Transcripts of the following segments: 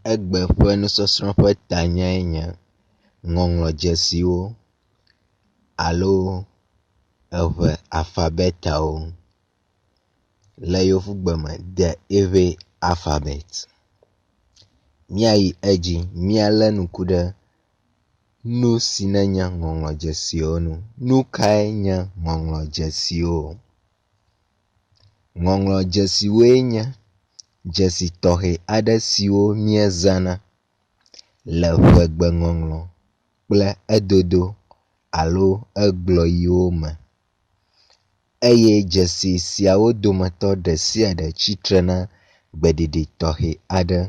Egbe ƒe nusɔsrɔ̃ ƒe tanyae nye ŋɔŋlɔdzesiwo alo eŋe alfabetawo. Le yevugbe me the Ewe alphabet. Míayi edzi míale ŋku ɖe nu si ne nye ŋɔŋlɔdzesiwo ŋu. Nu kae nye ŋɔŋlɔdzesiwo? Ŋɔŋlɔdzesiwoe nye dzesi tɔxɛ aɖe siwo míezana le ŋegbeŋɔŋlɔ kple edodo alo egblɔyiwo me eye dzesi siawo dometɔ ɖe sia ɖe tsitre na gbeɖiɖi tɔxɛ aɖe.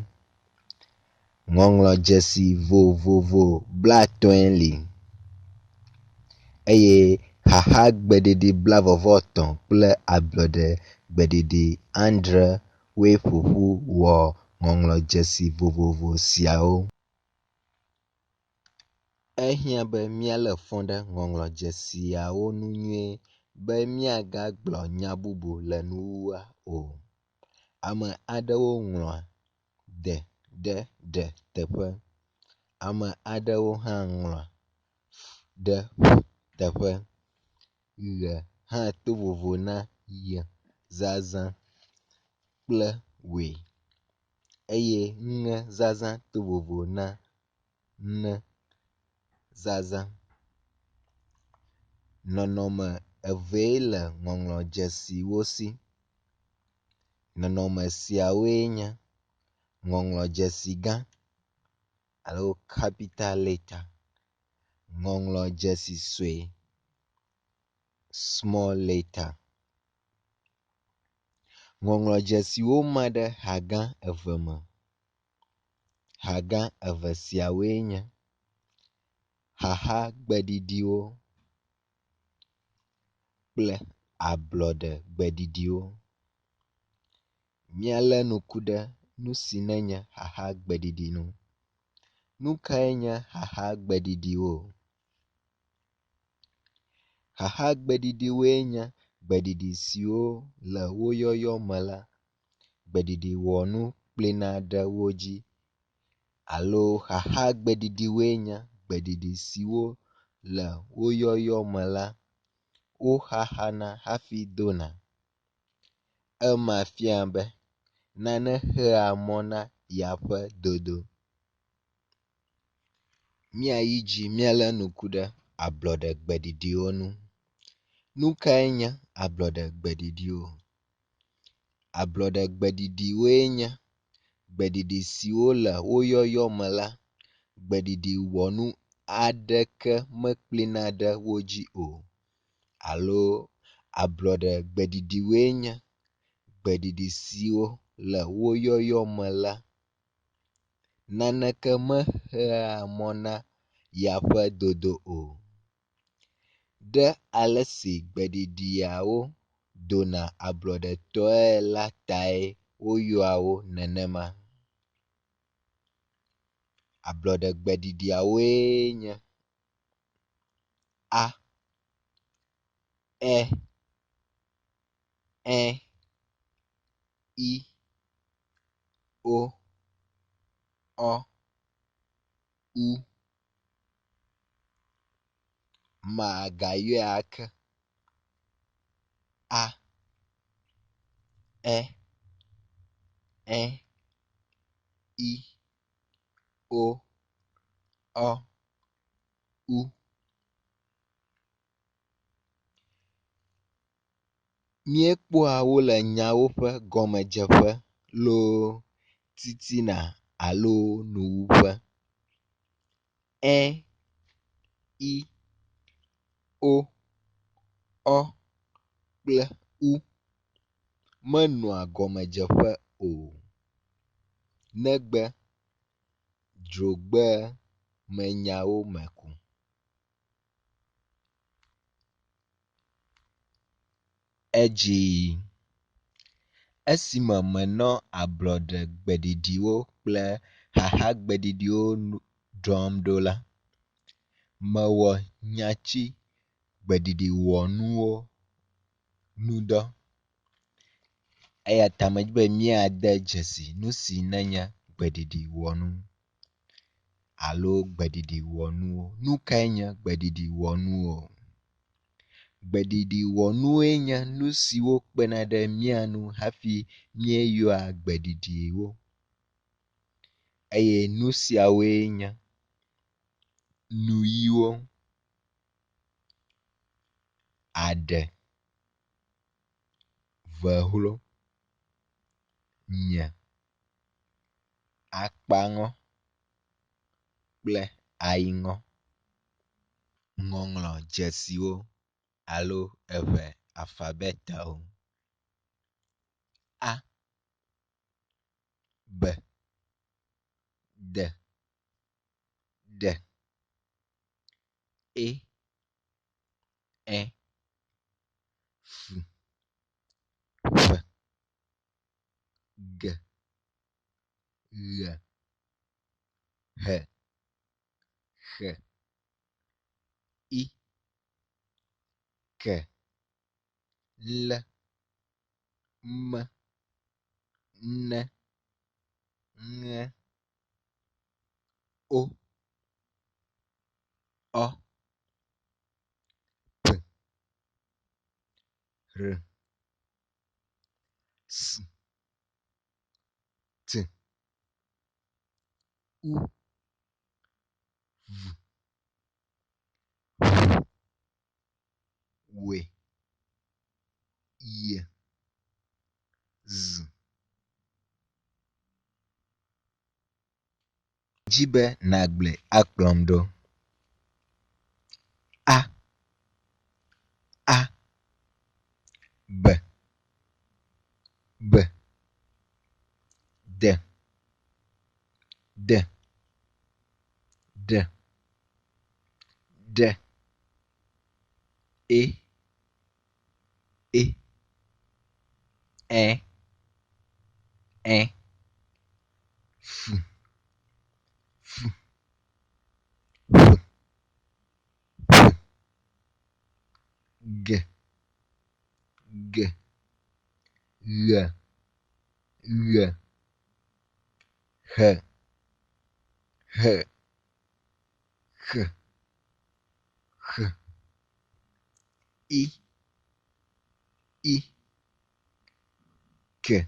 Ŋɔŋlɔdzesi vovovo blatɔ̃e li eye xaxagbeɖiɖi blaeve-vɔ-etɔ̃ kple ablɔɖe gbeɖiɖi andre woe ƒoƒu wɔ ŋɔŋlɔdzesi vovovo siawo. Ehiã be míalé fɔ ɖe ŋɔŋlɔdzesiawo ŋu nyuie be míagagblɔ nya bubu le nuwuwua o. Ame aɖewo ŋlɔa d ɖe ɖ teƒe, ame aɖewo hã ŋlɔa f ɖe ƒ teƒe. Ʋ hã to vovo na y zazã kple w eye ŋ zazã to vovo na n zazã. Nɔnɔme evee le ŋɔŋlɔdzesiwo si. Nɔnɔme siawoe nye ŋɔŋlɔdzesi gã alo capital leta, ŋɔŋlɔdzesi sue small leta. Ŋɔŋlɔdzesiwo ma ɖe ha gã eve me. Ha gã eve siawoe nye xaxagbeɖiɖiwo kple ablɔɖegbeɖiɖiwo. Míalé ŋku ɖe nu si ne nye xaxagbeɖiɖi ŋu. Nu kae nye xaxagbeɖiɖiwo? Xaxagbeɖiɖiwoe nye gbeɖiɖi siwo le wo yɔyɔ me la, gbeɖiɖiwɔnu klina ɖe wo dzi alo xaxagbeɖiɖiwoe nye gbeɖiɖi siwo le wo yɔyɔ me la, woxaxana hafi dona. Ema fia be nane xea mɔ na ya ƒe dodo. Míayi dzi míalé ŋku ɖe ablɔɖegbeɖiɖiwo ŋu. Nu kae nye ablɔɖegbeɖiɖiwo? Ablɔɖegbeɖiɖiwoe nye gbeɖiɖi siwo le wo yɔyɔ me la, gbeɖiɖiwɔnu aɖeke meklina ɖe wo dzi o alo ablɔɖegbeɖiɖiwoe nye gbeɖiɖi siwo le wo yɔyɔ me la, naneke mexea mɔ na ya ƒe dodo o. Ɖe ale si gbeɖiɖiawo dona ablɔɖetɔe la tae woyɔa wo nenema. Ablɔɖegbeɖiɖiawoe nye a, e, ɛ, i, o, ɔ, u. Magayɔe ake. A, e, ɛ, i, o, ɔ, u. Míekpɔa wo le nyawo ƒe gɔmedzeƒe loo, titina alo nuwuƒe. Ɛ, i, o, ɔ kple u menɔa gɔmedzeƒe o negbe dzrogbemenyawo me ko. Edziɣi esime menɔ ablɔɖegbeɖiɖiwo kple xaxagbeɖiɖiwo nu ɖɔm ɖo la, mewɔ nyati gbeɖiɖiwɔnuwo ŋudɔ eya ta medi be míade dzesi nu si nenye. gbeɖiɖiwɔnu alo gbeɖiɖiwɔnuwo. Nu kae nye gbeɖiɖiwɔnuwo? Gbeɖiɖiwɔnuwoe nye nu siwo kpena ɖe mía nu hafi míeyɔa gbeɖiɖiwo eye nu siawoe nye nuyiwo, aɖe, vehlo, nye, akpaŋɔ kple ayiŋɔ. Ŋɔŋlɔdzesiwo alo eŋe alfabɛtawo. A, B, D, Ɖ, E, Ɛ, F, Ƒ, G, Ɣ, H, X, I, K, L, M, N, Ŋ, O, Ɔ, P, R, S, T, U, V, W, Y, Z. Dzi be nàgblɔe akplɔm ɖo. A A B B D D Ɖ Ɖ E E Ɛ Ɛ F F Ƒ Ƒ G G Ɣ Ɣ H H X X I I K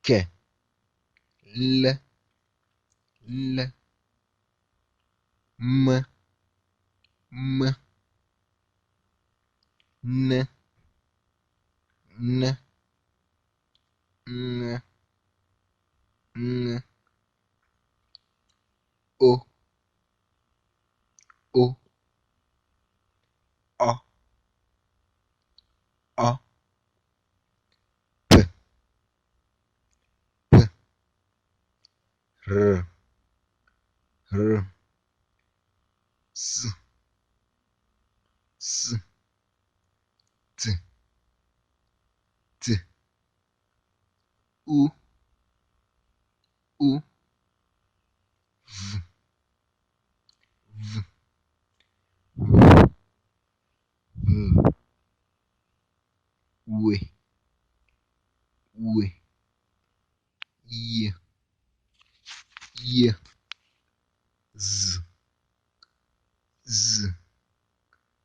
K L L M M N N Ŋ Ŋ O O Ɔ Ɔ P P R R S S T T U U V V Ʋ Ʋ W.